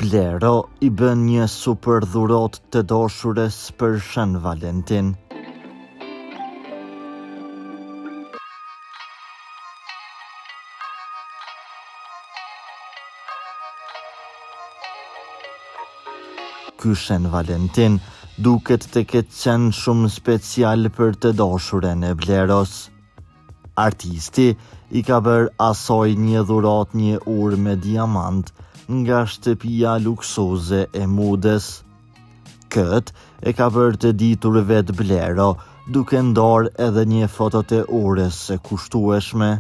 Blero i bën një super dhuratë të dashurës për Shën Valentin. Ky Shën Valentin duket të ketë qenë shumë special për të dashurën e Bleros. Artisti i ka bërë asaj një dhuratë një urë me diamant nga shtëpia luksoze e modës. Këtë e ka bërë të ditur vetë Blero, duke ndarë edhe një foto të urës së kushtueshme.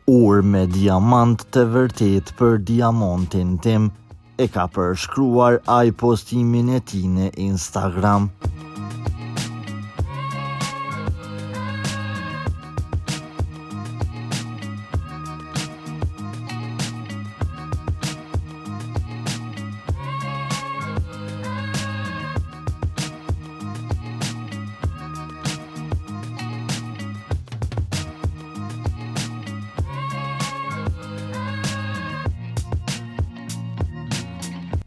Urë me diamant të vërtetë për diamantin tim, e ka përshkruar ai postimin e tij në Instagram.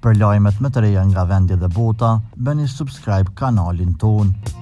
Për lajmet më të reja nga vendi dhe bota, bëni subscribe kanalin tonë.